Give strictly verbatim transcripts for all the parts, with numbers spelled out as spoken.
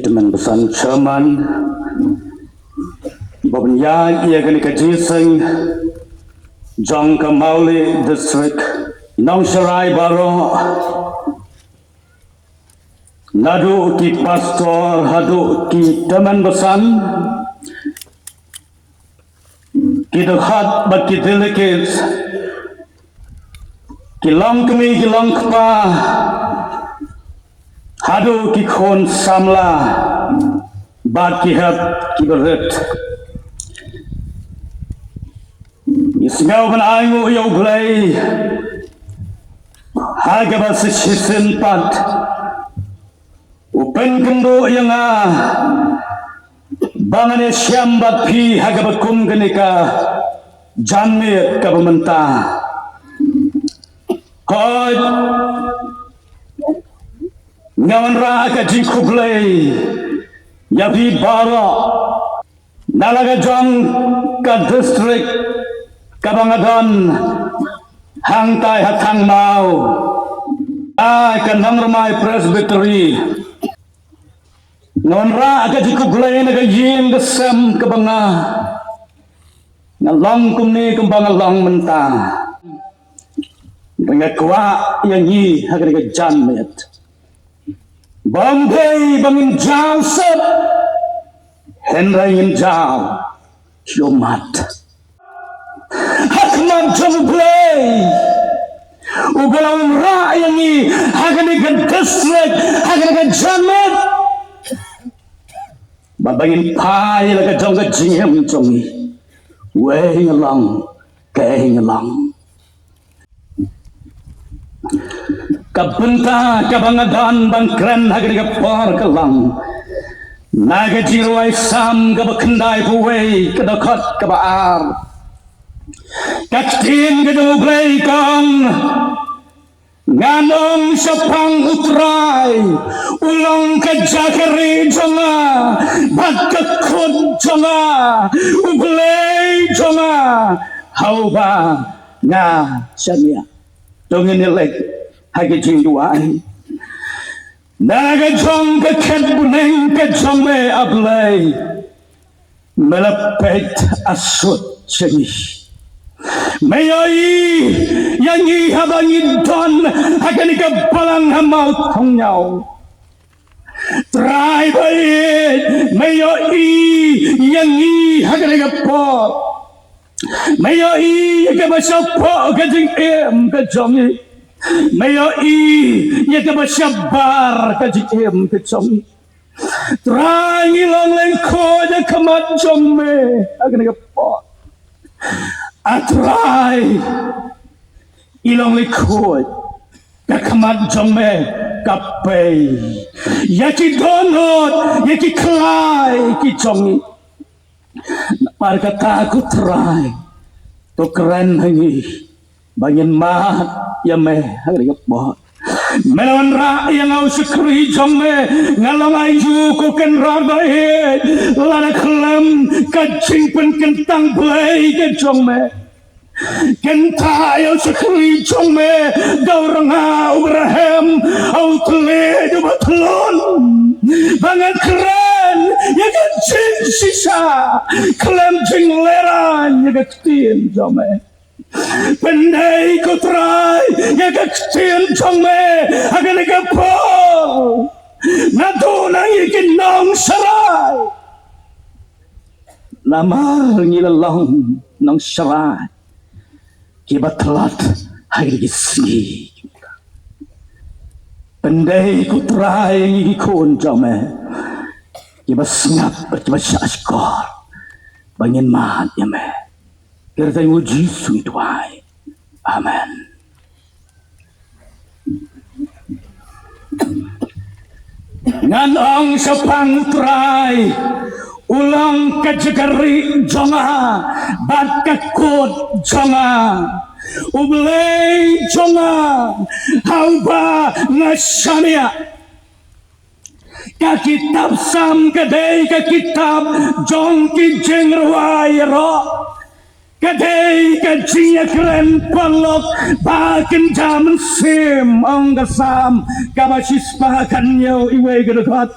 Tymmen Basan Chairman, ba pynïaid ïa kane ka jingïaseng jong ka Mawlih District, nongshakri baroh, naduh ki pastor haduh ki tymmen basan, ki dkhot bad ki delegates, ki longkmie ki longkpa, haduh ki khun samla bad ki hep ki barit. Ngi sngew ban ainguh ïa U Blei ha kaba sa shisien pat u pynkynduh ïa nga ba ngan ïashem bad phi ha kaba kum kane ka janmiet kaba mynta. Hooid, nga wanrah ka jingkhublei ïa phi baroh na la ka jong ka district kaba nga don hangtai ha Thangmaw, ai ka Nongrmai Presbytery. Nga wanrah ka jingkhublei na ka ïing ka sem kaba nga, nga long kumne kumba nga long mynta. Nga kwah ïa ngi ha kane ka janmiet ba ym dei ba ngin jaw sep, hynrei ngin jaw sha ummat. Ha khmat jong U Blei uba la wanrah ïa ngi ha kane ka district, ha kane ka janmiet, ba ngin phai la ka jong ka jingim jong ngi. Wei nga long, kaei nga long. Ka bynta kaba nga don ban kren ha kane ka por ka long na ka jingrwai Salm kaba khyndai phew wei, ka dkhot kaba ar. Ka ktien ka jong U Blei ka ong, ngan ong shaphang U Trai, u long ka jaka rieh jong nga bad ka kut jong nga, U Blei jong nga ha uba nga shaniah. To ngin ïaleit ha ka jingduwai. Na ka jong ka khet bneng ka jong me, A Blei, me la peit asut sha ngi. Me ïohi ïa ngi haba ngi don ha kane ka balang ha Mawthongñiaw. Trai baieit, me ïohi ïa ngi ha kane ka por. Me ïohi ïa kaba shapoh ka jingim ka jong ngi. Me ïohi ïa kaba shabar ka jingim ka jong ngi. Trai, ngi long lyngkhuid ha khmat jong me ha kane ka por. A Trai, ngi long lyngkhuid ha khmat jong me, ka pei ïa ki dohnud, ïa ki khlai ki jong ngi. Namar kata ko Trai, to kren ha ngi ba ngin mad ïa me ha kane ka por. Me la wanrah ïa nga u shakri jong me, nga long aïu ko Kynrad baieit, lada khlem ka jingpynkyntang Blei ka jong me. Kynthah ïa u shakri jong me da u rnga uba rhem, ha u thylliej uba thlun, ba ngan kren ïa ka jingshisha khlem jinglehrain ïa ka ktien jong me. Pyndait ko Trai ïa ka ktien jong me ha kane ka por, naduh na ngi ki nongsharai. Namar ngi la long nongsharai kiba tlot ha kine ki sngi. Pyndait ko Trai ïa ngi ki khun jong me kiba sngap bad kiba shahshkor ba ngin mad ïa me. Ha ka kyrteng U Jisu ngi duwai. Amen. Ngan ong shaphang U Trai, u long ka jaka rieh jong nga bad ka kut jong nga, U Blei jong nga, ha uba nga shaniah. Ka kitab Salm ka dei ka kitab jong ki jingrwai ïaroh. Ka dei ka jingïakren paralok ba kynja mynsiem, ong ka Salm kaba shispah khathynñiew, iwei ka dkhot.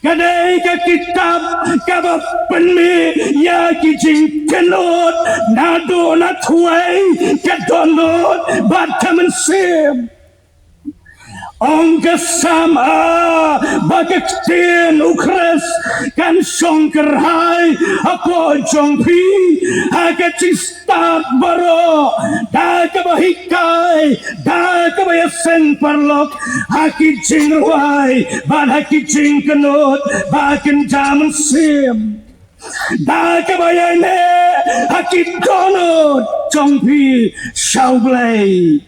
Ka dei ka kitab kaba pynmih ïa ki jingkynnoh naduh na thwei, ka dohnud bad ka mynsiem. Ong ka Salm, ah, ba ka ktien U Khrist kan shong kyrhai hapoh jong phi ha ka jingstad baroh, da kaba hikai, da kaba ïaseng paralok ha ki jingrwai bad ha ki jingkynnoh ba kynja mynsiem, da kaba ïaineh ha ki dohnud jong phi sha U Blei.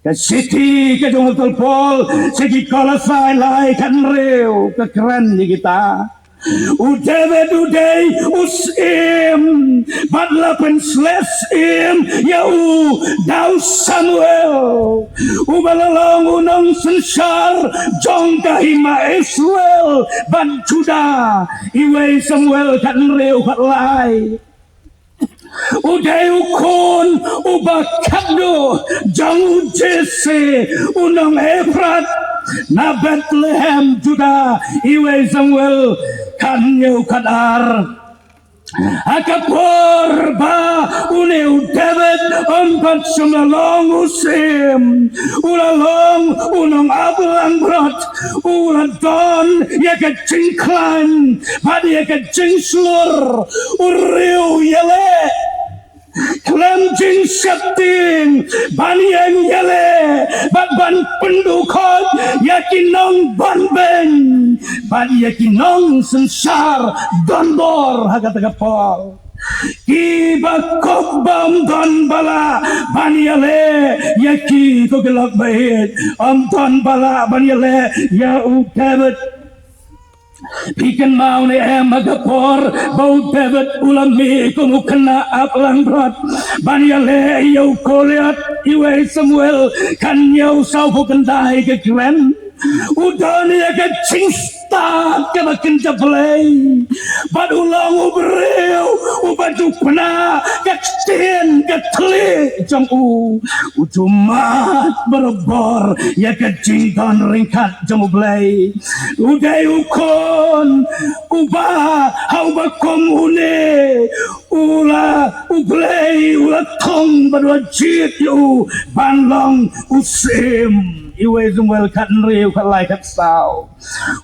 Ka shithi ka jong u Apostol Paul sha ki Kolosai lai khathynriew ka kren ïa kita. U David u dei u syiem bad la pynsleh syiem ïa u da u Samuel, uba la long u nongsynshar jong ka hima Israel bad Judah, Iwei Samuel khathynriew khatlai. U dei u khun uba khatduh jong u Jesse u nong Ephrath na Bethlehem Judah, Iwei Samuel khathynñiew khatar. Ha ka por ba une u David um pat shym la long u syiem, u la long u nongap langbrot, u la don ïa ka jingkhlaiñ bad ïa ka jingshlur, u riew ïaleh khlem jingsheptieng ban ïeng ïaleh bad ban pynduh khoit ïa ki nongbanbeiñ bad ïa ki nongsynshar donbor ha kata ka por. Kiba kup bym don ba lah ban ïaleh ïa ki, ko ki lok ba ïeit, ym don ba lah ban ïaleh ïa u David. Phi kynmaw ne em ha ka por ba u David u la mih kum u khynnah ap langbrot ban ïaleh ïa u Goliath, Iwei Samuel khathynñiew sawphew khyndai ka kren. U don ïa ka jingstad kaba kynja Blei bad u long u briew uba ju pynah ka ktien ka thylliej jong u. U ju mad barabor ïa ka jingdon ryngkat jong U Blei. U dei u khun uba ha uba kum une u la, U Blei u la thung bad u la jied ïa u ban long u syiem. Iwei Samuel khathynriew khatlai khatsaw.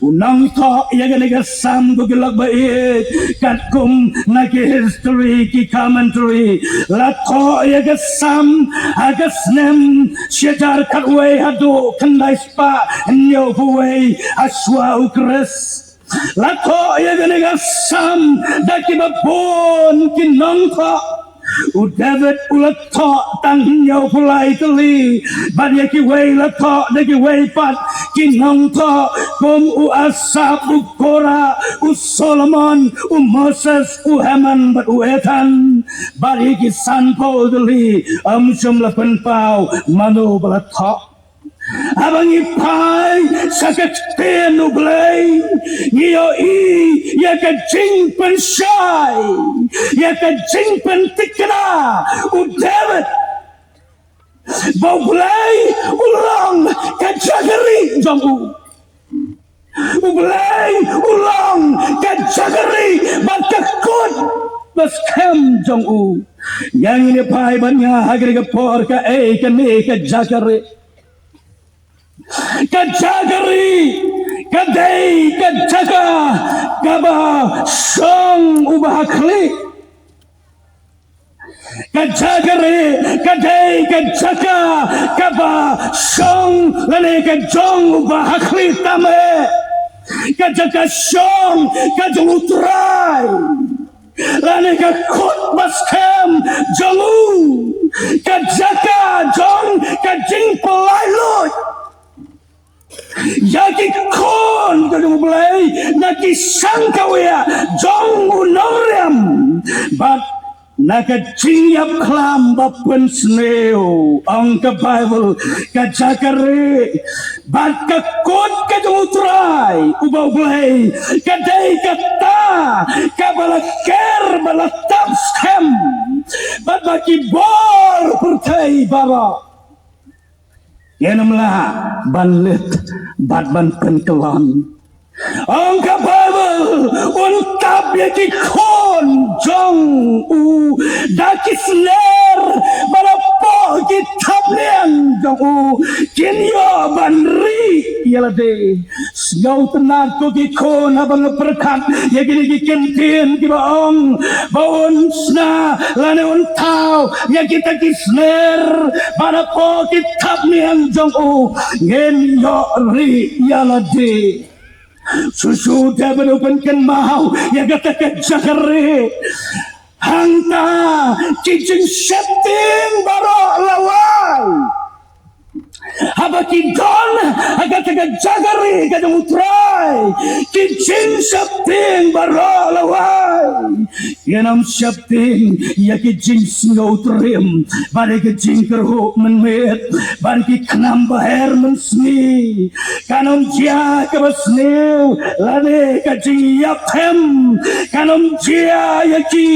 U nongthoh ïa kane ka Salm, ko ki lok ba ïeit, katkum na ki history, ki commentary, la thoh ïa ka Salm ha ka snem shihajar khatwei haduh khyndai spah hynñiewphew wei hashwa U Khrist. La thoh ïa kane ka Salm da kiba bun ki nongthoh. U David u la thoh tang hynñiewphew lai tylli, bad ïa kiwei la thoh da kiwei pat ki nongthoh kum u Asaph, u Korah, u Solomon, u Moses, u Heman bad u Ethan. Bad ïa ki sanphew tylli ym shym la pynpaw mano ba la thoh. Haba ngi phai sha ka ktien U Blei, ngi ïohi ïa ka jingpynshai, ïa ka jingpyntikna u David ba U Blei u long ka jaka rieh jong u. U Blei u long ka jaka rieh bad ka kut ba skhem jong u. Ïa ngin ïa phai bad nga ha kane ka por, kaei kane ka jaka rieh. Ka jaka rieh ka dei ka jaka kaba shong uba ha khlieh. Ka jaka rieh ka dei ka jaka kaba shong lane ka jong uba ha khlieh tam eh. Ka jaka shong ka jong U Trai lane ka kut ba skhem jong u, ka jaka jong ka jingpynlait luid ïa ki khun ka jong U Blei na ki sangkawei jong u nongriam bad na ka jingïap khlam ba pynsniew. Ong ka Baibl, ka jaka rieh bad ka kut ka jong U Trai uba U Blei ka dei kata kaba la ker bad la tap skhem bad ba ki bor pyrthei baroh kin ym lah ban leit bad ban pynkyllon. Ong ka Baibl, un tap ïa ki khun jong u da ki sner, bad hapoh ki thapniang jong u kin ïoh ban rieh ïa lade. Sngewtynnad ko ki khun, haba nga pyrkhat ïa kine ki kyntien kiba ong ba un shna lane un thaw ïa kita ki sner, bad hapoh ki thapniang jong u ngin ïoh rieh ïa lade. Shuh shuh te ban u pynkynmaw ïa kata ka jaka rieh. Hangta ki jingsheptieng baroh la wai. Haba ki don ha kata ka jaka rieh ka jong u Trai, ki jingsheptieng baroh la wai. Kin ym sheptieng ïa ki jingsngewtriem, bad ïa ki jingkyrhuh mynmiet, bad ki khnang ba her mynsngi. Kan ym jia kaba sniew lane ka jingïap hem, kan ym jia ïa ki.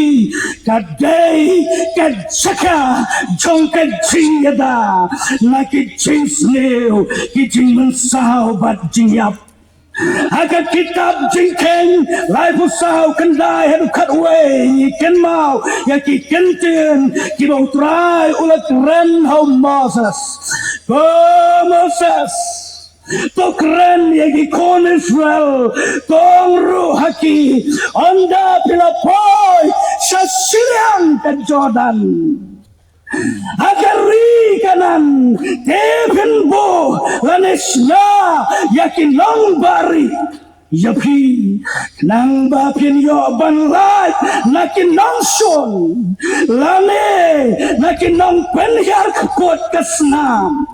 Ka dei ka jaka jong ka jingïada na ki jingsniew, ki jingmynsaw bad jingïap. Ha ka kitab Jingkheiñ laiphew saw, khyndai haduh khatwei, ngi kynmaw ïa ki kyntien kiba u Trai u la kren ha u Moses. Ko Moses, to kren ïa ki khun Israel, to ong ruh ha ki, ynda phi la poi sha shiliang ka Jordan, ha ka ri Kanaan, te phin buh lane shna ïa ki nongbahrieh ïa phi, khnang ba phin ïoh ban lait na ki nongshun lane na ki nongpynhiar kput ka snam.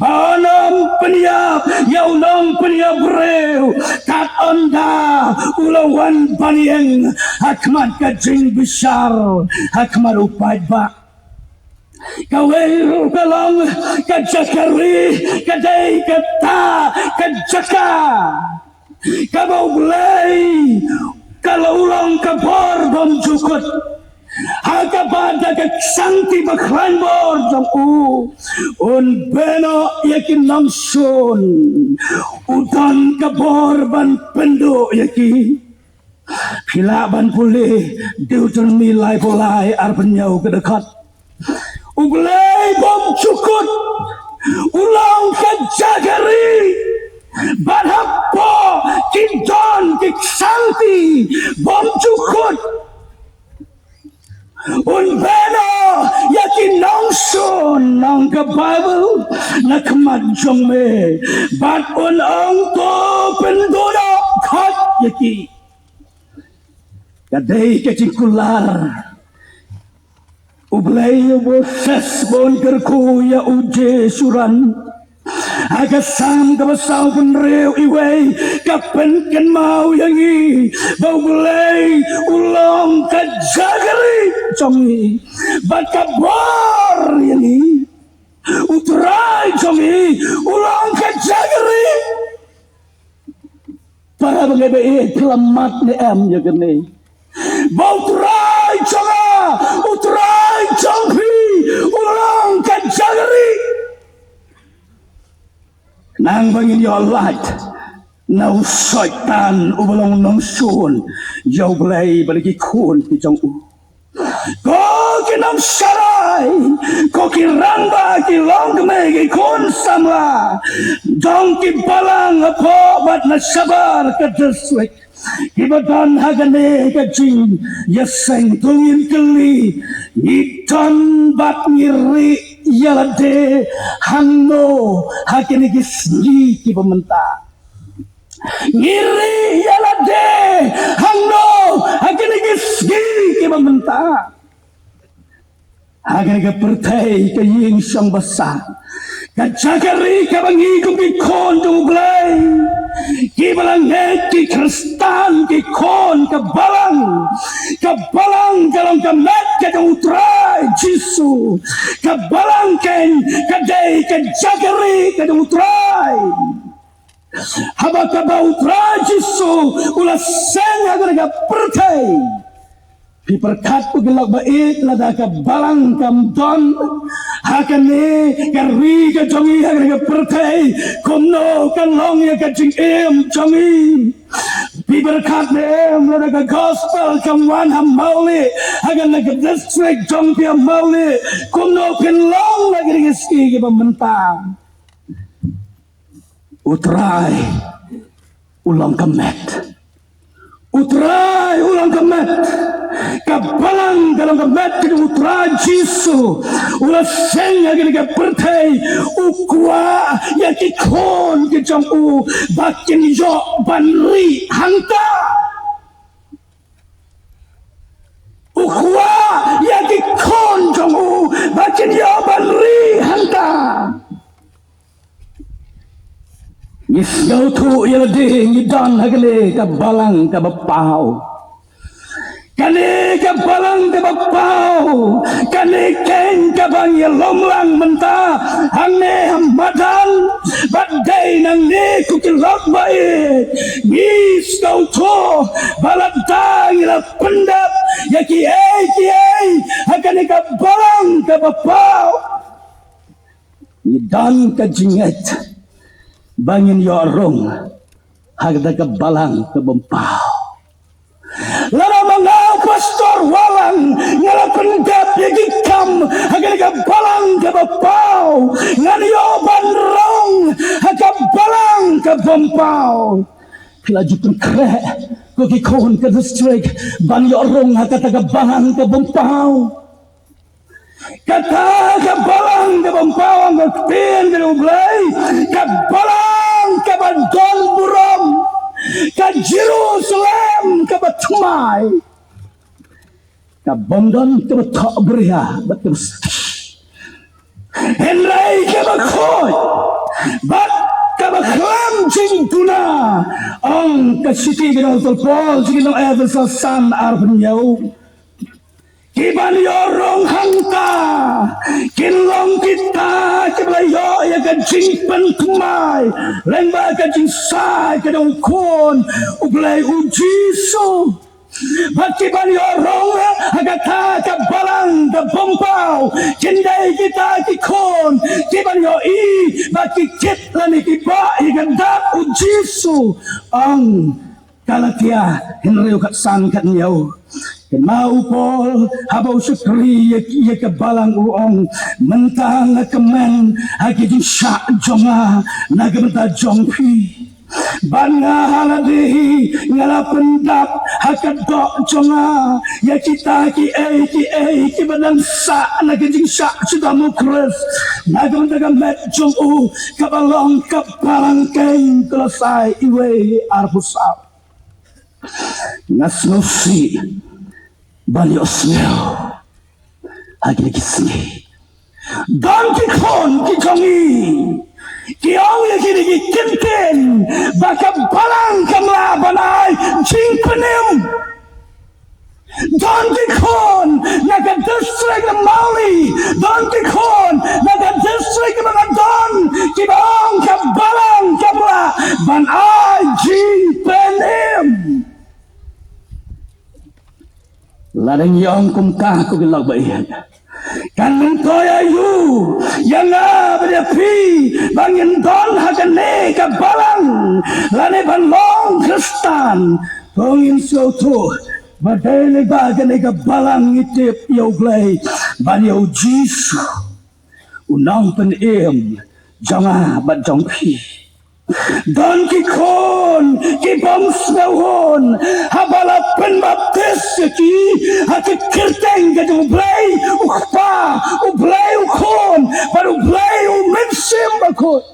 Ba un ym pynïap ïa u nongpynïap briew, kat ynda u la wan ban ïeng ha khmat ka jingbishar, ha khmat u paidbah. Kawei ruh ka long, ka jaka rieh ka dei kata ka jaka kaba U Blei ka la u long ka bor bymjukut. Ha kaba da ka ksangti bakhlaiñ bor jong u, un beh noh ïa ki nongshun, u don ka bor ban pynduh ïa ki. Phi lah ban pule Deuteronomi laiphew lai, arphew hynñiew ka dkhot. U Blei bymjukut u long ka jaka rieh, bad hapoh ki don ki ksangti bymjukut. Un beh noh ïa ki nongshun, ong ka Baibl, na khmat jong me, bad un ong, to pynduh noh khot ïa ki. Ka dei ka jingkular U Blei ïa u Moses ba un kyrkhu ïa u Jeshurun. Ha ka Salm kaba sawphew hynriew, iwei, ka pynkynmaw ïa ngi ba U Blei u long ka jaka rieh jong ngi bad ka bor ïa ngi. U Trai jong ngi u long ka jaka rieh. Para bangeit ba ïeit, phi la mad ne em ïa kane? Ba U Trai jong nga, U Trai jong phi u long ka jaka rieh. Nang ba ngin ïoh lait na u Soitan uba long nongshun ïa U Blei bad ki khun ki jong u. Ko ki nongshakri, ko ki rangbah, ki longkmie, ki khun samla jong ki balang hapoh bad na shabar ka district, kiba don ha kane ka jingïaseng, to ngin kylli, ngi don bad ngi rieh ïa lade hangno ha kine ki sngi kiba mynta? Ngi rieh ïa lade hangno ha kine ki sngi kiba mynta? Ha kane ka pyrthei ka ïing shong basa, ka jaka rieh kaba ngi kum ki khun jong U Blei kiba la ngeit, ki Khristan, ki khun, ka balang, ka balang ka long ka met ka jong U Trai Jisu. Ka balang keiñ ka dei ka jaka rieh ka jong U Trai. Haba kaba U Trai Jisu u la seng ha kane ka pyrthei, phi pyrkhat u, ki lok ba ïeit, lada ka balang kam don, Ha kane ka ri ka jong i, ha kane ka pyrthei, kumno ka long ïa ka jingim jong i. Phi pyrkhat ne em, lada ka gospel kam wan ha Mawlai, ha kane ka district jong phi ha Mawlai, kumno phin long ha kine ki sngi kiba mynta. U Trai u long ka met. U Trai u long ka met. Ka balang ka long ka met ka jong U Trai Jisu. U la seng ha kane ka pyrthei. U kwah ïa ki khun ki jong u ba kin ïoh ban ri hangta. U kwah ïa ki khun jong u ba kin ïoh ban ri hangta. Ngi sngewthuh ïa lade ngi don ha kane ka balang kaba paw. Kane ka balang kaba paw, kane keiñ kaba ngi ïalum lang mynta hangne ha madan, bad dei nangne ko ki lok ba ïeit. Ngi sngewthuh ba lada ngi la pyndep ïa kiei kiei ha kane ka balang kaba paw, ngi don ka jingngeit ba ngin ïoh rung ha kata ka balang kabym paw. Lada ma nga u Pastor Wahlang nga la pyndep ïa ki kam ha kane ka balang kaba paw, ngan ïoh ban rung ha ka balang kabym paw. Phi la ju pynkhreh ko ki khun ka district ban ïoh rung ha kata ka balang kabym paw. Kata ka balang kabym paw, nga ktien ka jong U Blei, ka balang kaba don burom, ka Jerusalem kaba thymmai, kabym don kaba thohbria bad kaba sdih, hynrei kaba khuid bad kaba khlem jingduna. Ong ka shithi ka jong u Paul sha ki nong Ephesos san arphew hynñiew. Kiban ïoh rung hangta kin long kita kiba la ïoh ïa ka jingpynthymmai lyngba ka jingshai ka jong u Khun U Blei U Jisu. Bad kiban ïoh rung ha kata ka balang kabym paw kin dei kita ki khun kiban ïohi ba ki kit lane ki bah ïa ka dak U Jisu. Ong Galatia hynriew khatsan khathynñiew. Kynmaw u Paul haba u shakri ïa, ïa ka balang u ong, mynta nga kmen ha ki jingshah jong nga na ka bynta jong phi. Bad nga ha lade hi nga la pyndap ha ka doh jong nga ïa kita kiei kiei kiba dang sah na ka jingshah sngewthuh u Khrist na ka bynta ka met jong u, kaba long ka balang keiñ. Kolosai wei arphew saw. Nga sngewsih ban ïohsngew ha kine ki sngi. Don ki khun ki jong ngi ki ong ïa kine ki kyntien ba ka balang kam lah ban ai jingpynim. Don ki khun na ka district na Mawlai, don ki khun na ka district ba nga don, kiba ong ka balang kam lah ban ai jingpynim. Lada ngi ong kumta ko ki lok ba ïeit, kan myntoi aïu ïa nga bad ïa phi ba ngin don ha kane ka balang lane ban long Khristan? To ngin sngewthuh ba dei lyngba kane ka balang ngi tip ïa U Blei bad ïa U Jisu, U Nongpynim jong nga bad jong phi. Don ki khun kibym sngewhun haba la pynbaptis ïa ki ha ka kyrteng ka jong U Blei U Kpa, U Blei U Khun bad U Blei U Mynsiem Bakhuid.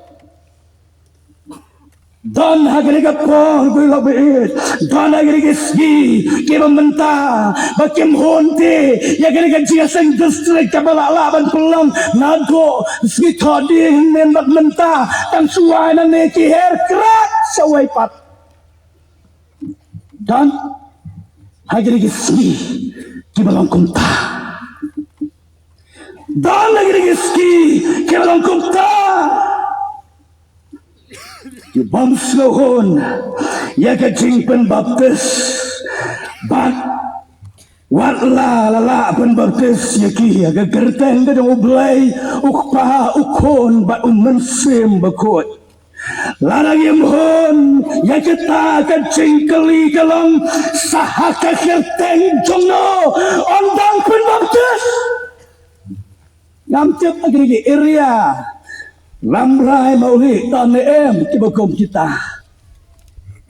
Don ha kane ka por, ko ki lok ba ïeit, don ha kine ki sngi kiba mynta ba kim hun te ïa kane ka jingïaseng district kaba la lah ban pynlong naduh sngi Thohdieng hynnin bad mynta, tang shuwa nangne ki her krat shawei pat. Don ha kine ki sngi kiba long kumta. Don ha kine ki sngi kiba long kumta. Kibym sngewhun ïa ka jingpynbaptis bad Wat la la la pynbaptis ïa ki ha ka kyrteng ka jong U Blei, U Kpa, U Khun bad U Mynsiem Bakhuid. Lada ngim hun ïa kata ka jingkylli ka long, sa ha ka kyrteng jong no yn dang pynbaptis. Ngam tip ha kine ki area Lambrai, Mawlih, don ne em kiba kum kita?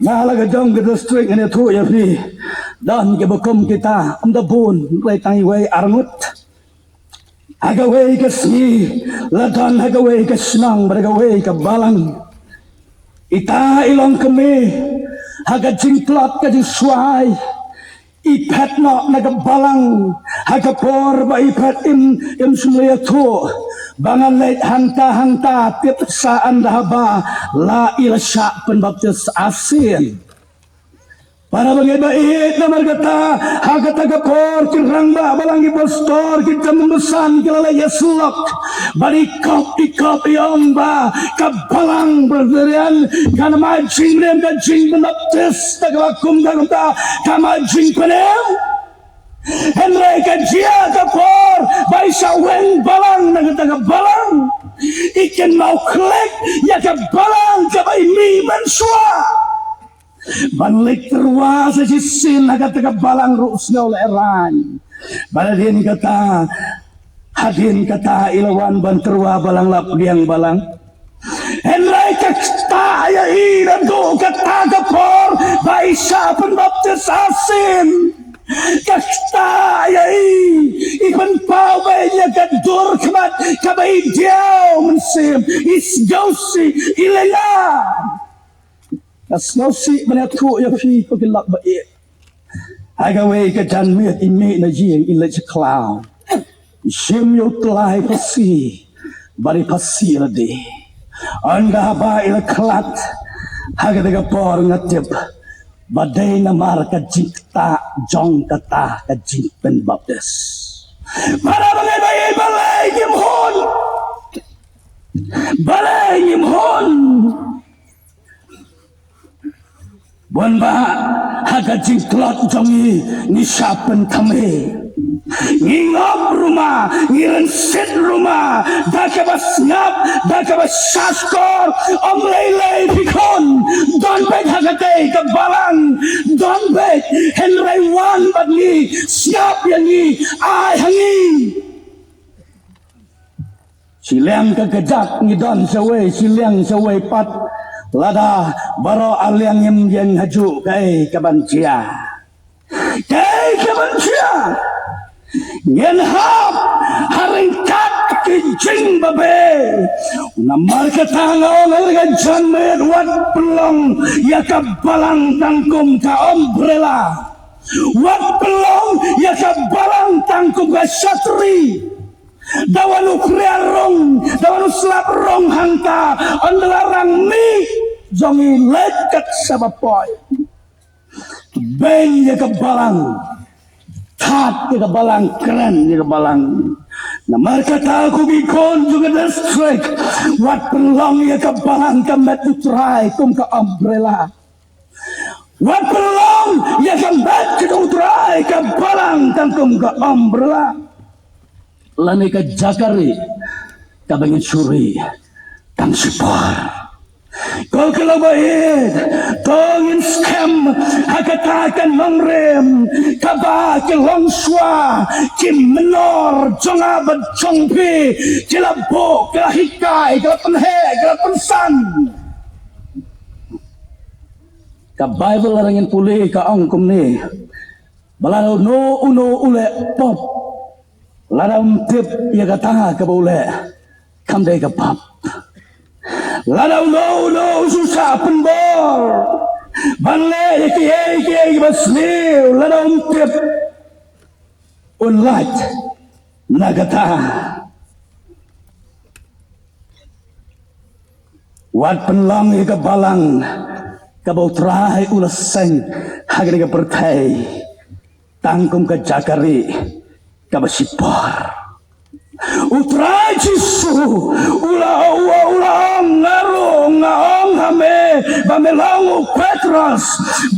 Na la ka jong ka district ngan ïathuh ïa phi, don kiba kum kita, ym da bun, hynrei tang iwei arngut. Ha kawei ka sngi la don ha kawei ka shnong bad ha kawei ka balang. Ita i long kmie, ha ka jingtlot ka jingshuwa i phet noh na ka balang. Ha ka por ba i phet im, im shym la ïathuh ba ngan leit hangta hangta, tip sa ynda haba la i la shah pynbaptis arsien. Para bangeit ba ïeit, namar kata ha kata ka por ki rangbah balang, ki pastor, ki tymmen basan ki la leit ïasyllok. Bad i kop i kop i ong ba ka balang Presbyterian kan ym ai jingpynim, ka jingpynbaptis da kaba kum ka kumta kam ai jingpynim. Hynrei ka jia ka por ba i shah weng balang na kata ka balang, i kynmaw khlek ïa ka balang kaba i mih mynshuwa. Ban leit tyrwa sa shisien ha kata ka balang ruh sngew la ïarai. Bad hadien kata, hadien kata i la wan ban tyrwa balang, la pdiang balang. Hynrei ka ktah ïa i naduh kata ka por ba i shah pynbaptis arsien. Ka ktah ïa i, i pynpaw beit ïa ka dur khmat kaba i diaw mynsiem, i sngewsih, i lynga. Ka sngewsih ban ïathuh ïa phi, ko ki lok ba ïeit. Ha kawei ka janmiet i mih na ïing, i leit sha khlaw, i shim ïa u tlai phasi bad i phasi lade. Ynda haba i la khlad, ha kata ka por nga tip ba dei namar ka jingktah jong kata ka jingpynbaptis. Para bangeit ba ïeit, balei ngim hun? Balei ngim hun? Bun bah ha ka jingtlot jong ngi, ngi shah pynthame. Ngi ngop ruh ma, ngi rynsied ruh ma, da kaba sngap, da kaba shahshkor. Ym lei lei phi khun, don beit ha katei ka balang, don beit, hynrei wan bad ngi, sngap ïa ngi, ai ha ngi. Shiliang ka kjat ngi don shawei, shiliang shawei pat. Lada baroh arliang ngim ïeng hajuh, kaei kaban jia? Kaei kaban jia? Ngin hap ha ryngkat ki jingbabe. Namar kata nga ong ha ka janmiet, wat pynlong ïa ka balang tang kum ka umbrella. Wat pynlong ïa ka balang tang kum ka shatri. Da wan u khriat rong, da wan u slap rong hangta, ynda la rang mih jong ngi, leit kat shaba poi. Beiñ ïa ka balang, thad ïa ka balang, kren ïa ka balang. Namar kata ko ki khun jong ka district, wat pynlong ïa ka balang ka met U Trai kum ka umbrella. Wat pynlong ïa ka met ka jong U Trai ka balang tang kum ka umbrella. Lane ka jaka rieh kaba ngin shu rieh tang shipor. Ko ki lok ba ïeit, to ngin skhem ha kata ka nongrim kaba ki longshuwa, ki mynnor jong nga bad jong phi ki la buh, ki la hikai, ki la pynheh, ki la pynsan. Ka Baibl lada ngin pule ka ong kumne, ba lada uno uno u leh pop, lada um tip ïa kata kaba u leh, kam dei ka pop. Lada uno uno u shu shah pynbor ban leh ïa kiei kiei kiba sniew, lada um tip, un lait na kata. Wat pynlong ïa ka balang kaba U Trai u la seng ha kane ka pyrthei tang kum ka jaka rieh kaba shipor. U Trai Jisu u la, u, u la ong, nga ruh nga ong ha me ba me long u Petros. Cross,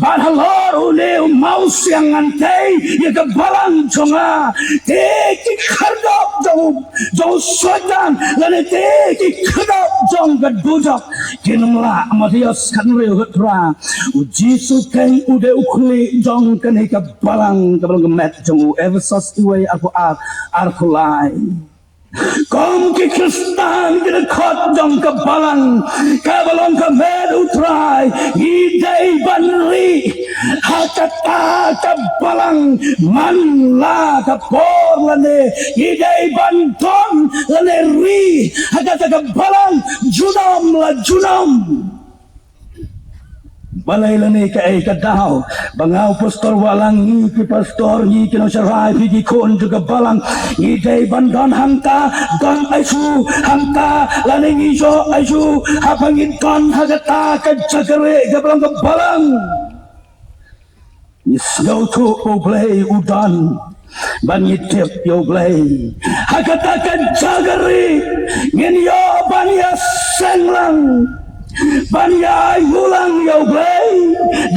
bad halor une u mawsiang ngan tei ïa ka balang jong nga. Te ki khyrdop jong u, jong u Soitan, lane te ki khyrdop jong ka dujok kin ym lah. Mathaios khathynriew khatphra. U Jisu keiñ u dei u khlieh jong kane ka balang, ka balang ka met jong u. Ephesos wei, arphew ar, arphew lai. Kum ki Khristan, ki dkhot jong ka balang kaba long ka met u Trai, ngi dei ban ri ha kata ka balang man la ka por lane, ngi dei ban don lane ri ha kata ka balang junom la junom. Balei lane kaei ka daw ba nga u pastor Wahlang, ngi ki pastor, ngi ki nongshakri, phi ki khun jong ka balang, ngi dei ban don hangta, don aïu hangta, lane ngi ïoh aïu haba ngi don ha kata ka jaka ri kaba long ka balang? Ngi sngewthuh ba U Blei u don, bad ngi tip ïa U Blei. Ha kata ka jaka ri ngin ïoh ban ïaseng lang, ban ïa ainguh lang ïa U Blei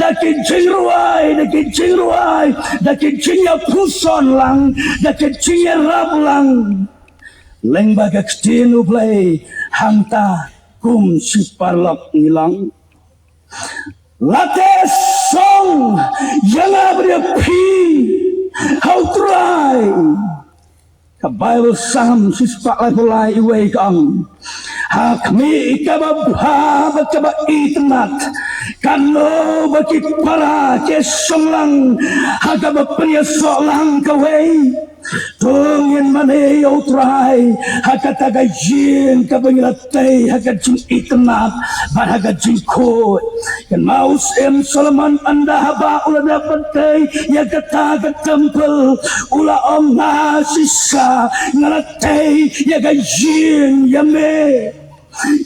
da ki jingrwai, da ki jingrwai, da ki jingïapuson lang, da ki jingïarap lang. Lyngba ka ktien U Blei, hangta kum shi paralok ngi long. Lada song ïa nga bad ïa phi ha U Trai. Ka Baibl Salm shispah laiphew lai, iwei ka ong: Ha khmih kaba bha bad kaba itynnat, katno ba ki para ki song lang ha kaba pynïasoh lang kawei. To ngin mane ïa U Trai ha kata ka ïing kaba ngi la tei ha ka jingitynnat bad ha ka jingkhuid. Kynmaw u Syiem Solomon, ynda haba u la dep ban tei ïa kata ka templ, u la ong: Nga shisha nga la tei ïa ka ïing ïa me.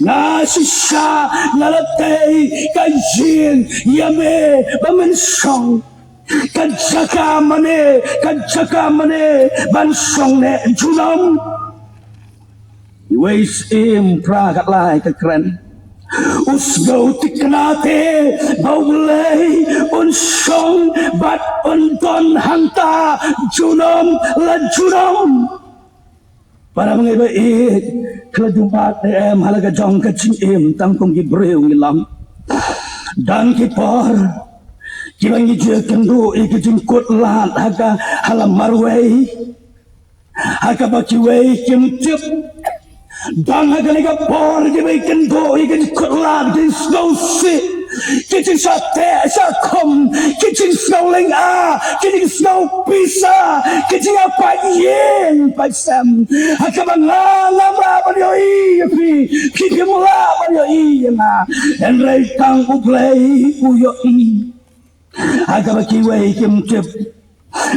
Nga shisha nga la tei ka ïing ïa me ba men shong. Ka jaka mane, ka jaka mane ban shong ne junom. Iwei Syiem phra, khatlai ka kren: U sngewthikna te ba U Blei un shong bad un don hangta junom la junom. Para bangeit ba ïeit, ka la jumpat ne em ha la ka jong ka jingim, tang kum ki briew ngi long. Don ki por kiba ngi ju ïakynduh ïa ki jingkut lad ha ka, ha la marwei, ha kaba kiwei kim tip. Don ha kane ka por kiba ïakynduh ïa ki jingkut lad, ki jingsngewsih, ki jingshah teh shah khum, ki jingsngew lynga, ki jingsngew pisa, ki jingïapait ïing pait sem. Ha kaba nga ngam lah ban ïohi ïa phi, phi phim lah ban ïohi ïa nga, hynrei tang U Blei u ïohi. Ha kaba kiwei kim tip.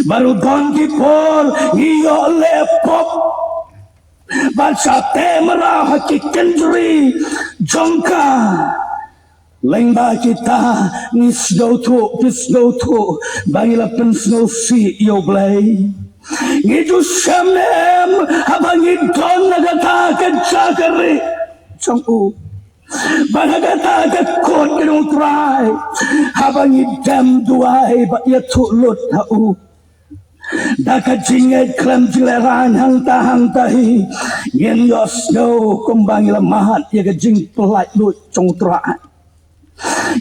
Bad ruh don ki por ngi ïoh leh pop bad shah teh mraw ha ki kynjri jong ka. Lyngba kita ngi sngewthuh, ngi sngewthuh ba ngi la pynsngewsih ïa U Blei. Ngi ju shem ne em haba ngi don ha kata ka jaka ri jong u, bad ha kata ka kut ka jong U Trai, haba ngi dem duwai bad ïathuh lut ha u? Da ka jingngeit khlem jinglehrain hangta hangta hi, ngin ïohsngew kumba ngi la mad ïa ka jingpyllait luid jong U Trai.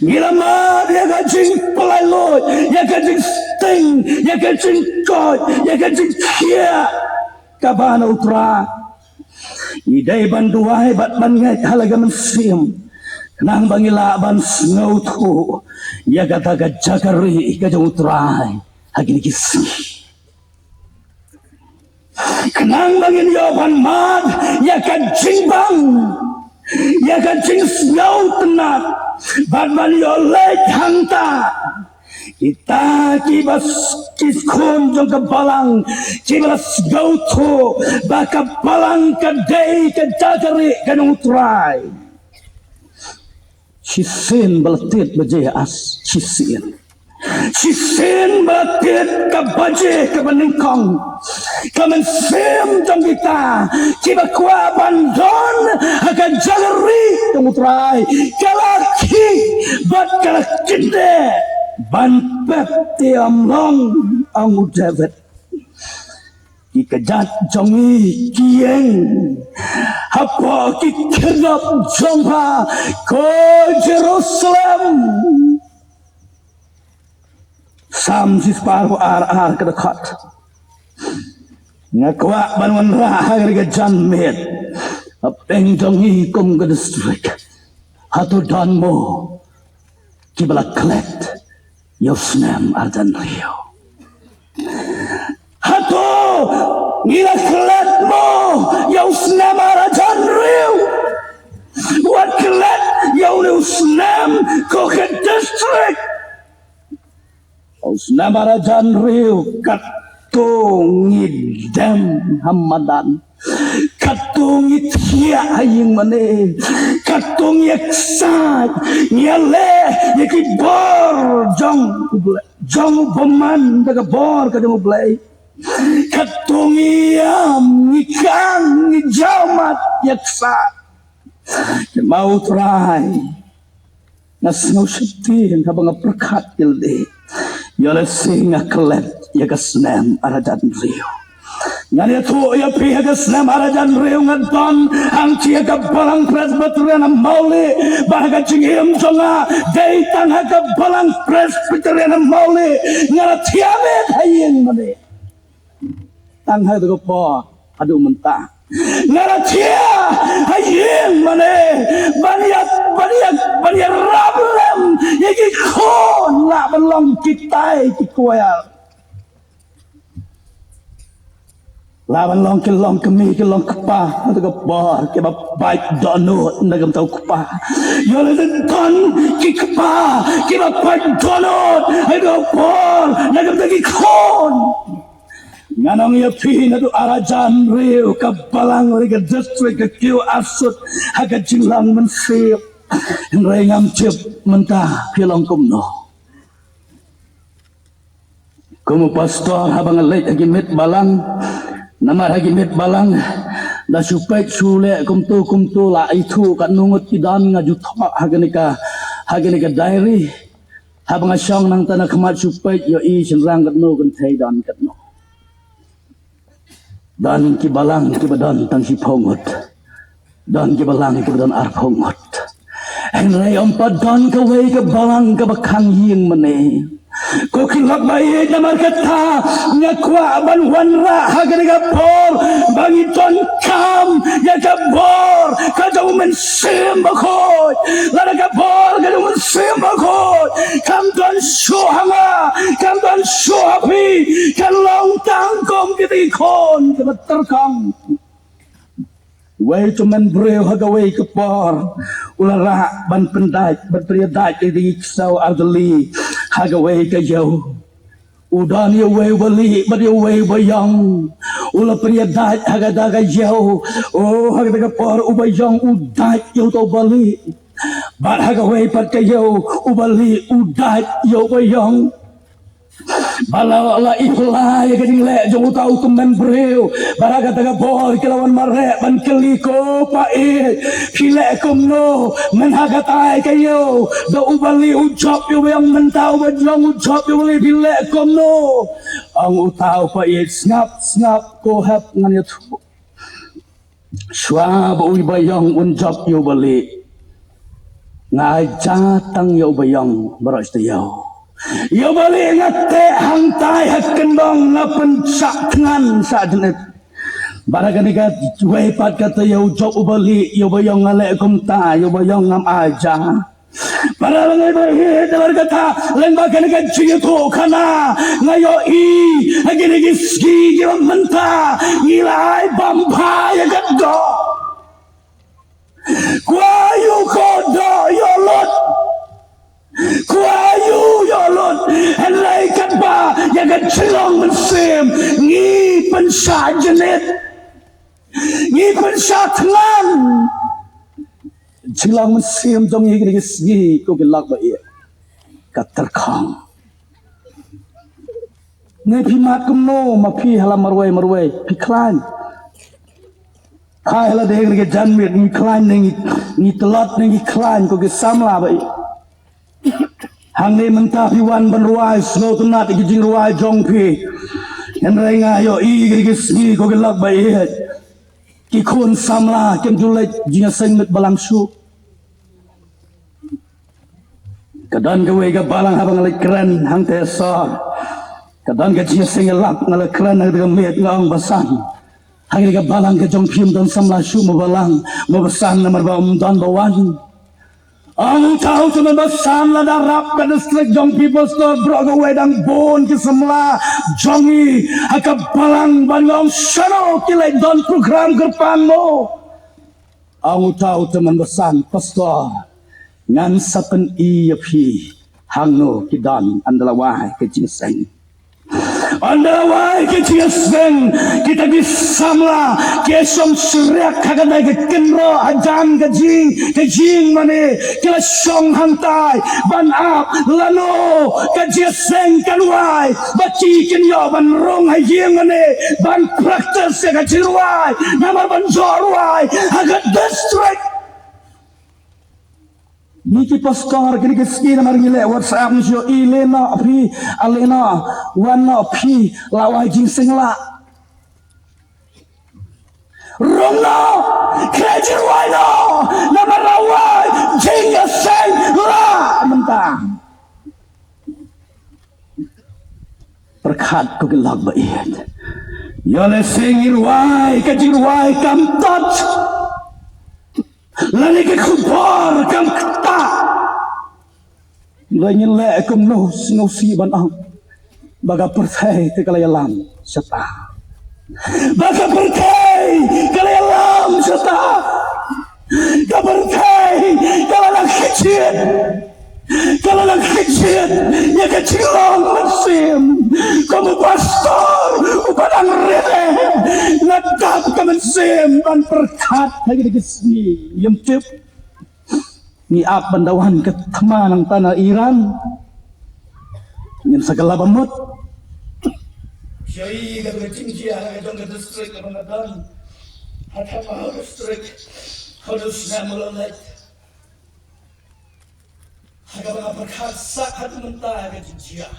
Ngi la mad ïa ka jingpyllait luid, ïa ka jingsting, ïa ka jingkoit, ïa ka jingkhiah kaba na U Trai. Ngi dei ban duwai bad ban ngeit ha la ka mynsiem, khnang ba ngi lah ban sngewthuh ïa kata ka jaka ri ka jong U Trai ha kine ki sngi. Khnang ba ngin ïoh ban mad ïa ka jingbang, ïa ka jingsngewtynnat, bad ban ïoh leit hangta. Kita kiba s-, ki khun jong ka balang, kiba la sngewthuh ba ka balang ka dei ka jaka ri ka jong U Trai. Shisien ba la tied baje, as shisien. Shisien ba la tied ka baje kaba nyngkong, Ka mynsiem jong kita kiba kwah ban don ha ka jaka ri jong U Trai ka la khih bad ka la kyndeh ban pep te ym long, ong u David. Ki kjat jong ngi ki ïeng hapoh ki khyrdop jong pha, ko Jerusalem. Salm shispah arphew ar, ar ka dkhot. Nga kwah ban wanrah ha kane ka janmiet, hapdeng jong ngi kum ka district, hato don mo kiba la klet ïa u snem arhajar hynriew? Hato ngi la klet mo ïa u snem arhajar hynriew? Wat klet ïa une u snem, ko ka district. U snem arhajar hynriew, katto ngi dem ha madan, katto ngi thiah ha ïing mane, katto ngi ïaksaid, ngi ïaleh ïa ki bor jong U Blei, jong u bymman da ka bor ka jong U Blei. Katto ngi ïam, ngi khang, ngi jaw mat, ïaksaid. Te ma U Trai, nga sngew sheptieng haba nga pyrkhat ïa lade. Ïoh lehse nga klet ïa ka snem arhajar hynriew. Ngan ïathuh ïa phi, ha ka snem arhajar hynriew nga don hangtei ha ka Balang Presbyterian ha Mawlih, bad ha ka jingim jong nga dei tang ha ka Balang Presbyterian ha Mawlih nga la thiah miet ha ïing mane. Tang ha kata ka por haduh mynta nga la thiah ha ïing mane ban ïa, ban ïa, ban ïarap lem ïa ki khun, lah ban long kitai ki kwai, lah ban long ki longkmie ki longkpa. Kata ka por kiba pait dohnud na ka bynta u kpa. Ïoh lehse don ki kpa kiba pait dohnud ha kata ka por na ka bynta ki khun. Ngan ong ïa phi, naduh arhajar hynriew ka Balang lane ka district ka kiew arsut ha ka jinglong mynsiem. Hynrei ngam tip mynta phi long kumno. Kum u pastor, haba nga leit ha ki miet balang, namar ha ki miet balang da shu peit shu leh kumto kumto, la ithuh katno ngut ki don, nga ju thoh ha kane ka, ha kane ka diary. Haba nga shong nangta na khmat shu peit, ïohi shynrang katno, kynthei don katno. Don ki balang kiba don tang shiphew ngut. Don ki balang kiba don arphew ngut. Hynrei ym pat don kawei ka balang kaba khang ïing mane. Ko ki lok ba ïeit, namar kata nga kwah ban wanrah ha kane ka por ba ngi donkam ïa ka bor ka jong u Mynsiem Bakhuid. Lada ka bor ka jong u Mynsiem Bakhuid kam don shuh ha nga, kam don shuh ha phi, kan long tang kum kita ki khun kiba tyrkhong. Uwei u tymmen briew ha kawei ka por u la rah ban pyndait, ban pynïadait ïa ki ksew ar tylli ha kawei ka ïew. U don ïa uwei uba lieh bad ïa uwei uba ïong. U la pynïadait ha kata ka ïew. Oh, ha kata ka por uba ïong u dait ïa uta uba lieh, bad ha kawei pat ka ïew uba lieh u dait ïa uba ïong. Bad la, la i pla ïa ka jingleh jong uta u tymmen briew. Bad ha kata ka por ki la wan mareh ban kylli, ko pa ïeit, phi leh kumno? Mynha kata ka ïew da uba lieh u jop ïa uba ïong, mynta uba ïong u jop ïa uba lieh, phi leh kumno? Ong uta u pa ïeit, sngap, sngap, ko hep, ngan ïathuh. Shuwa ba uba ïong un jop ïa uba lieh, nga ai ja tang ïa uba ïong baroh shi taïew. Ïa uba lieh nga teh hangtai ha kyndong, nga pynshah thngan shah jnit. Bad ha kane kawei pat ka taïew, jop uba lieh, ïa uba ïong nga leh kumta, ïa uba ïong ngam ai ja. Para bangeit ba ïeit, namar kata lyngba kane ka jingïathuhkhana nga ïohi ha kine ki sngi kiba mynta ngi la ai bam bha ïa ka doh. Kwah ïa u ko doh ïoh lut. Kwah ïa u ïoh lut. Hynrei katba ïa ka jinglong mynsiem ngi pynshah jnit, ngi pynshah thngan. Jinglong mynsiem jong ngi kine ki sngi, ko ki lok ba ïeit, ka tyrkhong. Ne phi mad kumno ma phi ha la marwei marwei phi khlaiñ. Phai ha la dei ka janmiet ngi khlaiñ ne ngi, ngi tlot ne ngi khlaiñ ko ki samla ba ïeit. Hangne mynta phi wan ban rwai sngewtynnat ïa ki jingrwai jong phi. Hynrei nga ïohi ïa ki sngi ko ki lok ba ïeit. Ki khun samla kim ju leit jingïaseng met balang shuh. Ka don kawei ka balang haba nga leit kren hangtei sor. Ka don ka jingïaseng ïalap nga la kren hangtei ka miet nga ong ba san. Hangne ka balang ka jong phi ym don samla shuh mo balang mo ba san namar ba ym don ba wan. Ong uta uta man ba san lada rap ka district jong phi pastor bro kawei dang bun ki samla jong ngi ha ka balang ban nga ong shano ki leit don program kyrpang mo. Ong uta uta man ba san pastor ngan sa pyni ïa phi hangno ki don ynda la wai ka jingïaseng. Ynda la wai ka jingïaseng kita ki samla ki shong shriak ha kane ka kynroh hajan ka jing ka jingmane ki la shong hangtai ban ap lano ka jingïaseng kan wai ba ki kin ïoh ban rung ha ïing mane ban practice ïa ka jingrwai namar ban jor rwai ha ka district. Ngi ki pastor kine ki sngi namar ngi leh WhatsApp ngi shu ïohi leh noh phi, a leh noh, wan noh phi, la wai jingïaseng lah. Rung noh, khreh jingrwai noh, namar la wai jingïaseng lah mynta. Pyrkhat ko ki lok ba ïeit. Ïoh lehse ngi rwai ka jingrwai kam tot. Lane ka khubor kam ktah. Lane ngin leh kumno sngewsih ban ong ba ka pyrthei te ka la ïalam shata. Ba ka pyrthei ka la ïalam shata. Ka pyrthei ka la nang kjit. Ka la nang kjit ïa ka jinglong mynsiem. Kum u pastor uba dang rede nga dap ka mynsiem ban pyrkhat ha kine ki sngi. Ïa tip ngi ap ban da wan ka thma nangta na Iran. Ngin sa kylla ba mut. Ïa i ka jingjia ha ka jong ka district kaba nga don ha ka Pahang district. Khublei shibun. Ha kaba nga pyrkhat sah haduh mynta ha ka jingjia.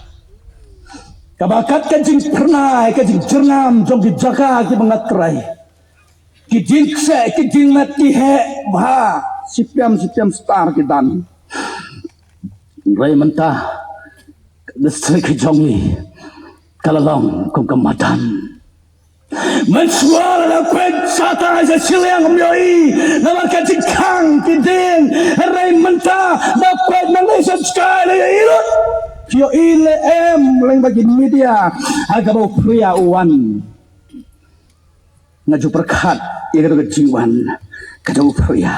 Kaba kat ka jingpyrnai ka jingjyrngam jong ki jaka kiba nga trei. Ki jingkse ki jingmet ki heh bha. Shipiam shipiam star ki dan. Hynrei mynta ka district ka jong ngi ka la long kum ka madan. Mynshuwa la kwet sata sa shiliang ym ïohi namar ka jingkhang ki dieng. Hynrei mynta la kwet nangne sha Sky la ïohi lut. Ïohi leh em leng ba ki media ha kaba u Priya u wan. Nga ju pyrkhat ïa ka jingwan ka jong u Priya.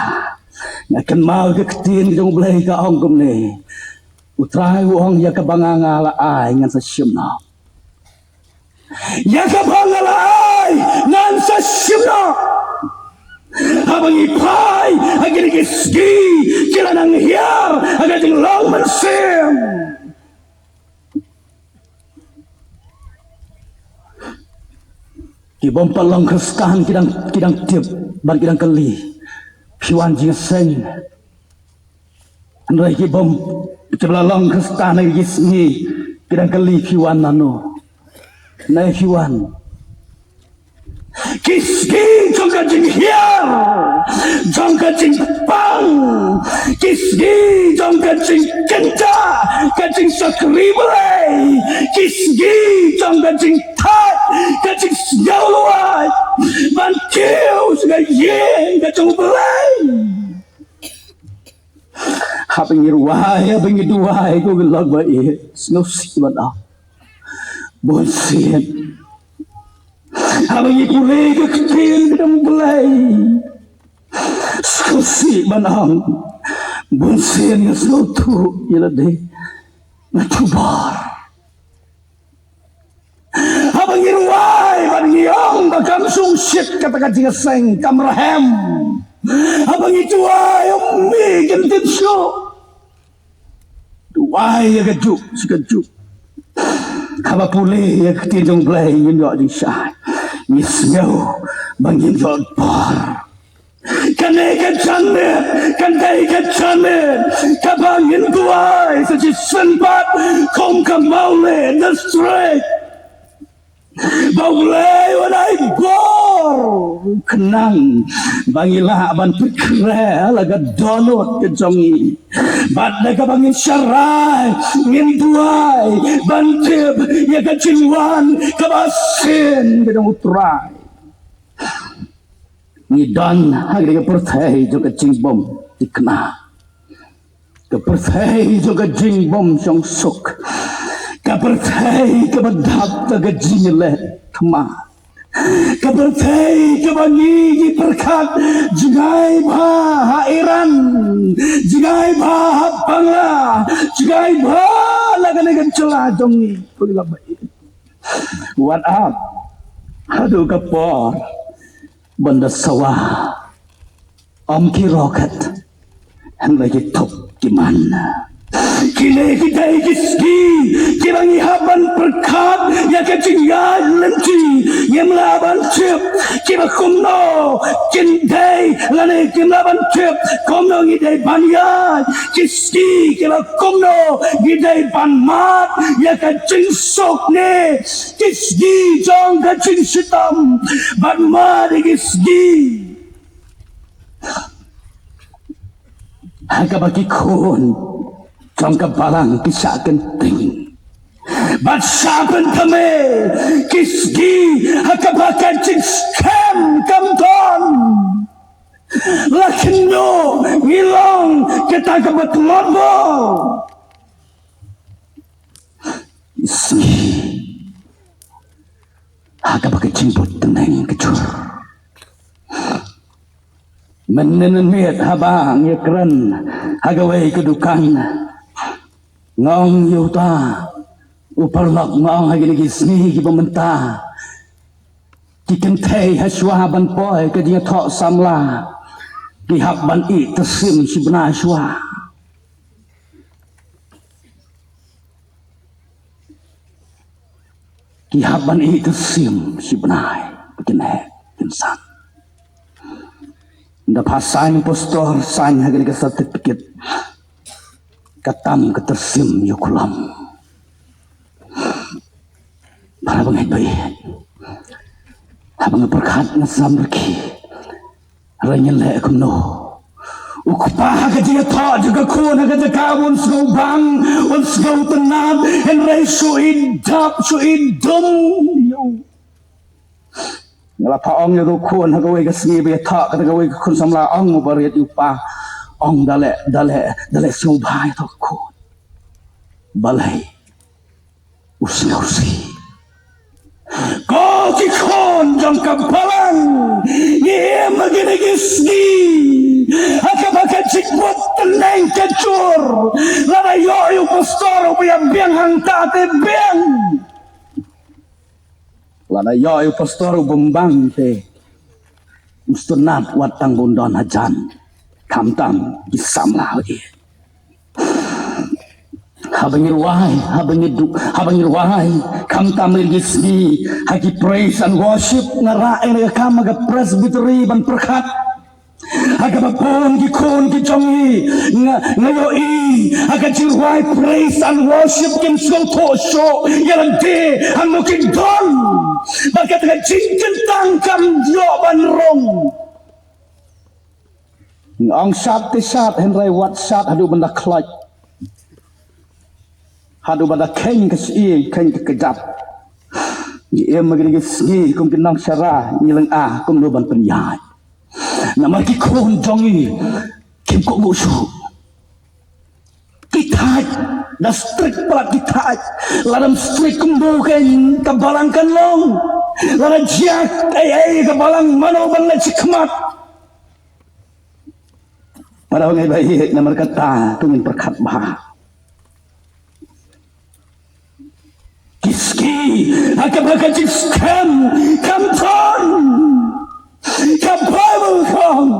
Nga kynmaw ka ktien ka jong u Blei ka ong kumne. U Trai u ong ïa kaba nga nga la ai ngan sa shim noh. Ïa kaba nga la ai ngan sa shim noh. Haba ngi phai ha kine ki sngi ki la nang hiar ha ka jinglong mynsiem. Ki bym pat long Khristan ki dang ki dang tip bad ki dang kylli phi wan jingïaseng. Hynrei ki bym ki ba la long Khristan ha ki sngi ki dang kylli phi wan nano. Nai phi wan. Ki sngi jong ka jinghiar jong ka jingpang. Ki sngi jong ka jingkynja ka jingshakri Blei. Ki sngi jong ka jingthait ka jingsngewlwait ban kiew sha ka ïing ka jong Blei. Haba ngi rwai haba ngi duwai ko ki lok ba ïeit sngewsih ban ong bun sien. Haba ngi pule ka ktien ka dang Blei sngewsih ban ong bun sien nga sngewthuh ïa lade nga tubor. Haba ngi rwai bad ngi ong ba kam sngewsih kata ka jingïaseng kam rhem. Haba ngi duwai ong mi kin tip shuh. Duwai ïa ka juk shi ka juk. Haba pule ïa ka ktien jong U Blei ngim ïoh jingshai. Ngi sngew ba ngim jot bor. Kane ka janmiet kan dei ka janmiet kaba ngin duwai sa shisien pat kum ka Mawlai District. Ba U Blei un ai bor khnang ba ngi lah ban pynkhreh la ka dohnud ka jong ngi. Bad da kaba ngin sharai ngin duwai ban tip ïa ka jingwan kaba shisien ka jong U Trai. Ngi don ha kane ka pyrthei jong ka jingbymthikna, ka pyrthei jong ka jingbymshongsuk, ka pyrthei kaba dap da ka jingïaleh thma, ka pyrthei kaba ngi ngi pyrkhat jngai bha ha Iran, jngai bha ha Bangla, jngai bha la kane ka jylla jong ngi. Wat ap haduh ka por ban da sawa. Ym ki rocket, hynrei ki tup ki man. Kine ki dei ki sngi kiba ngi hap ban pyrkhat ïa ka jingïaid lynti. Ngim lah ban tip kiba kumno kin dei lane ngim lah ban tip kumno ngi dei ban ïaid. Ki sngi kiba kumno ngi dei ban mad ïa ka jingsuk ne ki sngi jong ka jingshitom. Ban mad ïa ki sngi ha kaba ki khun jong ka balang ki shah kynting bad shah pynthame, ki sngi ha kaba ka jingskhem kam don. La khynñiuh ngi long kita kaba tlot bor. Ki sngi ha kaba ka jingbud tneng ka jur. Mynnin mynmiet haba ngi ïakren ha kawei ka dukan, nga ong ïa uta u paralok, nga ong ha kine ki sngi kiba mynta ki kynthei ha shuwa ban poi ka jingïathoh samla ki hap ban ih tyrsim shi bnai shuwa. Ki hap ban ih tyrsim shi bnai ba kin heh kin san. Nda pha sign u pastor, sign ha kane ka certificate, ka tam ka tyrsim ïa u khlem. Para bangeit ba ïeit, haba nga pyrkhat nga sam rkhie, hynrei ngin leh kumno? U kpa ha ka jingïathoh jong ka khun ha ka jaka un sngewbang, un sngewtynnat, hynrei shu idap, shu idum. Nga la pha ong ïa u khun ha kawei ka sngi ba ïathoh kata kawei ka khun samla, ong u bariat ïa u kpa, ong da leh, da leh, da leh sngewbha ïa ka khun. Balei? U sngewsih. Ko ki khun jong ka balang, ngi im ha kine ki sngi ha kaba ka jingbud tneng ka jur. Lada ïoh ïa u pastor uba ïa biang hangta te biang. Lada ïoh ïa u pastor uba ym bang te, u sngewtynnat wat tang ba un don hajan. Khamtam ki samla hi. Haba ngi rwai, haba ngi duh, haba ngi rwai, khamtam ha kine ki sngi ha ki praise and worship, nga rah ïa ka kam ha ka presbytery ban pyrkhat. Ha kaba bun ki khun ki jong ngi, nga, nga ïohi ha ka jingrwai praise and worship kin sngewthuh shuh ïa lade hangno kin don. Bad kata ka jingkyntang kam ïoh ban rung. Nga ong shad te shad, hynrei wat shad haduh ban da khlaiñ, haduh ban da kheiñ ka shyieng, kheiñ ka kjat. Ngi im ha kine ki sngi kum ki nongshara, ngi lynga kumno ban pynïaid. Namar ki khun jong ngi kim kohnguh shuh. Ki thait, da strict palat ki thait. Lada ym strict kumno kein ka balang kan long? Lada jia ei ei ka balang, mano ban leit shakhmat? Para bangeit ba ïeit, namar kata to ngin pyrkhat bha. Ki sngi ha kaba ka jingskhem kam don. Ka Baibl ka ong,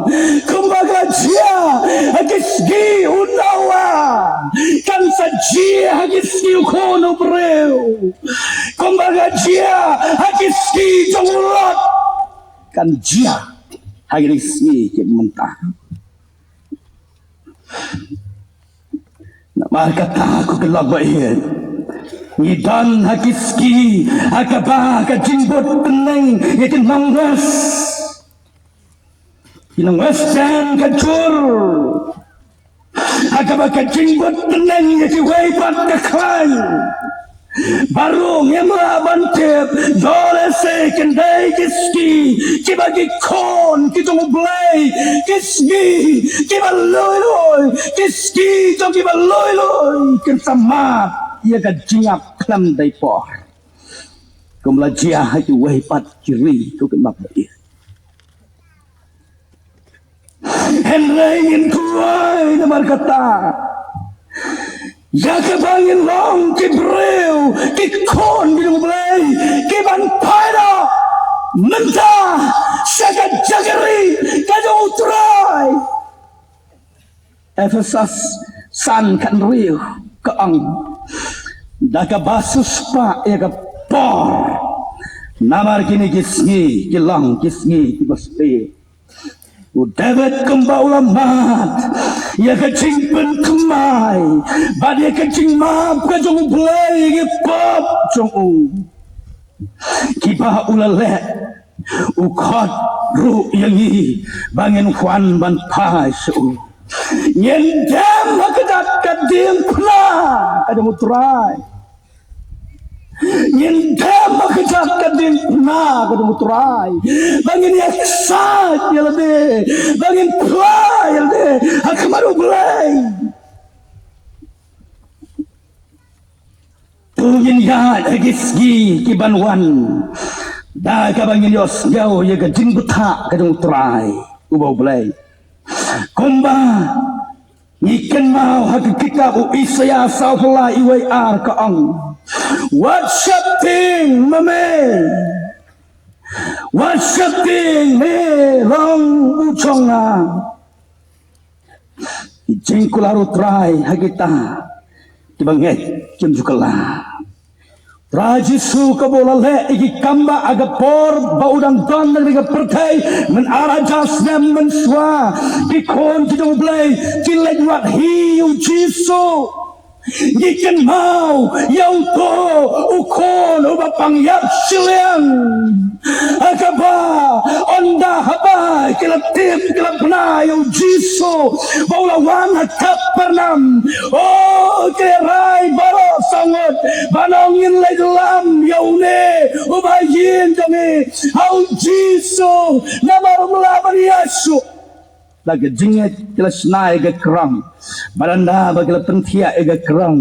kumba ka la jia ha ki sngi u Noah, kan sa jia ha ki sngi u Khun u briew. Kumba ka la jia ha ki sngi jong u Lot, kan jia ha ki sngi ki mynta. Namar kata, ko ki lok ba ïeit, ngi don ha ki sngi ha kaba ka jingbud tneng ïa ki nongwest. Ki nongwest ka jur ha kaba ka jingbud tneng ïa kiwei pat ka khlaiñ. Baroh ngim lah ban tip, lehse kin dei ki sngi kiba ki khun ki jong U Blei, ki sngi kiba lui lui, ki sngi jong kiba lui lui, kin sa mad ïa ka jingïap khlem dei por, kum la jia ha kiwei pat ki ri, ko ki lok ba ïeit. Hynrei ngin kwah namar kata, ïa kaba ngin long ki briew, ki khun ki jong U Blei, ki ban phai noh mynta sha ka jaka ri ka jong U Trai. Ephesos san khathynriew ka ong, da kaba shu spah ïa ka por, namar kine ki sngi ki long ki sngi kiba sniew. U David kumba u la mad ïa ka jingpynthymmai bad ïa ka jingmap ka jong U Blei ïa ki pop jong u, kiba u la leh, u khot ruh ïa ngi ba ngin wan ban phai sha u. Ngin dem ha kjat ka diengphna ka jong U Trai. Ngin dem ha kjat ka diengphna ka jong U Trai, ba ngin ïaksaid ïa lade, ba ngin phla ïa lade ha khmat U Blei. To ngin ïaid ha ki sngi ki ban wan da kaba ngin ïohsngew ïa ka jingbthah ka jong U Trai uba U Blei. Kumba ngi kynmaw ha ka kitab u Isaïah sawphew lai, wei ar ka ong, wat sheptieng ma me, wat sheptieng, me long u jong nga. Ki jingkular U Trai ha kita kiba ngeit kim ju kylla. Trai Jisu kaba u la leh ïa ki kam ba ha ka por ba u dang don ha ka pyrthei, myn ar hajar snem mynshuwa, ki khun ki jong U Blei ki leit wad hi ïa u Jisu. Ngi kynmaw ïa uto u khun uba pang ïap shiliang, ha kaba ynda haba ki la tip, ki la bna ïa u Jisu ba u la wan ha Kapernaum, o, ki la rai baroh saw ngut ban ong, ngin leit lam ïa une uba ïing jong ngi, ha u Jisu, namar um lah ban ïasuk. Da ka jingngeit ki la shna ïa ka krong. Bad ynda ba ki la pynthiah ïa ka krong,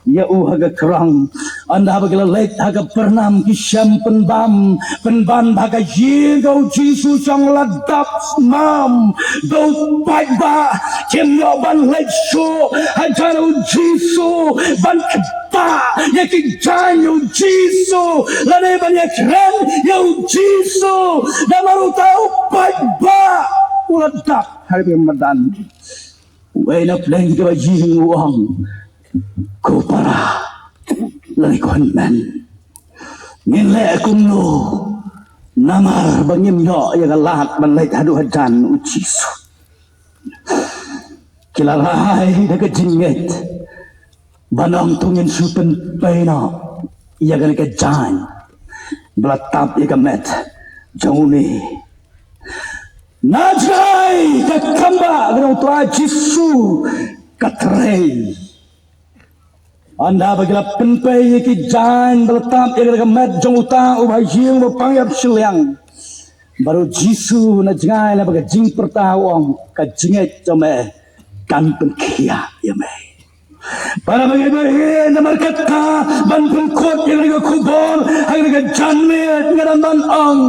ïa u ha ka krong, ynda ba ki la leit ha Kapernaum, ki shem pynbam pynban ba ha ka ïing ka u Jisu shong la dap mam da u paidbah. Kim ïoh ban leit shuh hajan u Jisu ban kta ïa ki jaiñ ïa u Jisu lane ban ïakren ïa u Jisu. Namar uta u paidbah u la dap ha ka madan. Wei na pdeng kaba ïing u ong, ko para lane ko hynmen, ngin leh kumno? Namar ba ngim ïoh ïa ka lad ban leit haduh hajan u Jisu. Ki la rai da ka jingngeit ban ong, to ngin shu pynpei noh ïa kane ka jaiñ ba la tap ïa ka met jong une. Na jngai ka kam ba ka jong u Trai Jisu ka trei. Ynda ba ki la pynpei ïa ki jaiñ ba la tap ïa ka met jong uta uba ha ïing ba pang ïap shiliang, bad u Jisu na jngai na ba ka jingpyrta u ong, ka jingngeit jong me kan pynkhiah ïa me. Para bangeit ba ïeit, namar kata ban pynkut ïa kane ka khubor ha kane ka janmiet, nga dang ban ong,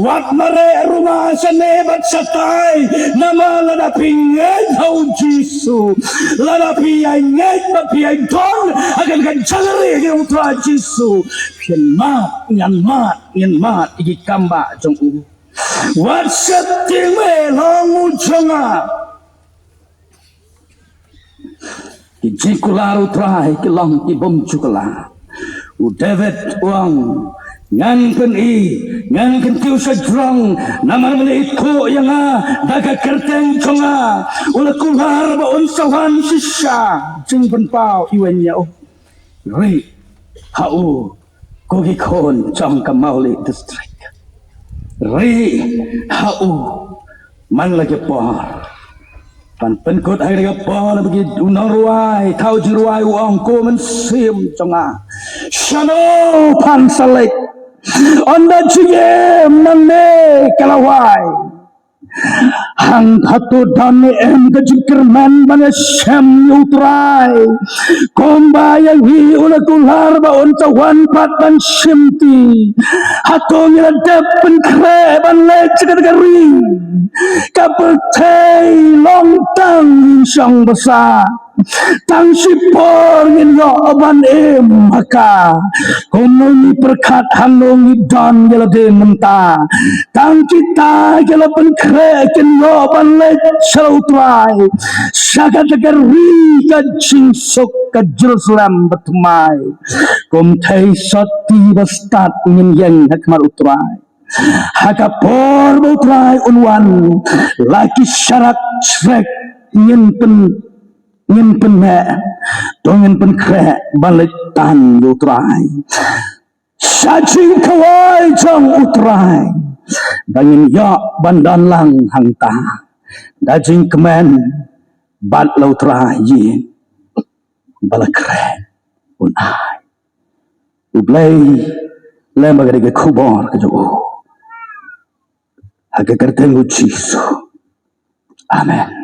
wat mareh ruma shane bad shatai, namar lada phi ngeit ha u Jisu, lada phi ïa ngeit bad phi ïa don ha kane ka jaka ri ka jong u Trai Jisu, phin mad, ngan mad, ngin mad ïa ki kam ba jong u. Wat sheptieng me, long u jong nga. Ki jingkular u Trai ki long ki bym ju kylla. U David u ong, ngan pyni, ngan kyntiew sha jrong, namar me la ithuh ïa nga da ka kyrteng jong nga. U la kular ba un sa wan shisha. Jingpynpaw iwei ïa u. Rieh ha u, ko ki khun jong ka Mawlieh District. Rieh ha u, man la ki por. Ban pynkut ha ka por ba ki u nongrwai, thaw jingrwai u ong, ko mynsiem jong nga, shano phan sa leit? Ynda jingim nangne ka la wai. Hangta to don ne em ka jingkyrmen ban ïashem ïa u Trai? Kumba ïa ngi u la kular ba un sa wan pat ban shimti. Hato ngi la dep pynkhreh ban leit sha kata ka ri? Ka pyrthei long tang ïing shong basa. Tang shipor ngin ïoh ban im ha ka. Kumno ngi pyrkhat hangno ngi don ïa lade mynta? Tang kita ki la pynkhreh kin ïoh ban leit sha u Trai, sha kata ka ri ka jingsuk, ka Jerusalem bathymmai. Kum thei sotti ba stad ngin ïeng ha khmat u Trai. Ha ka por ba u Trai un wan, la ki sharak shrek ngin pyn ngin pynmeh, to ngin pynkhreh ban leit tan ïa u Trai. Sha jingkhawai jong u Trai, ba ngin ïoh ban don lang hangta da jingkmen bad la u Trai ïing ba la khreh un ai. U Blei lem bad ka dei ka khubor ka jong u. Ha ka kyrteng u Jisu. Amen.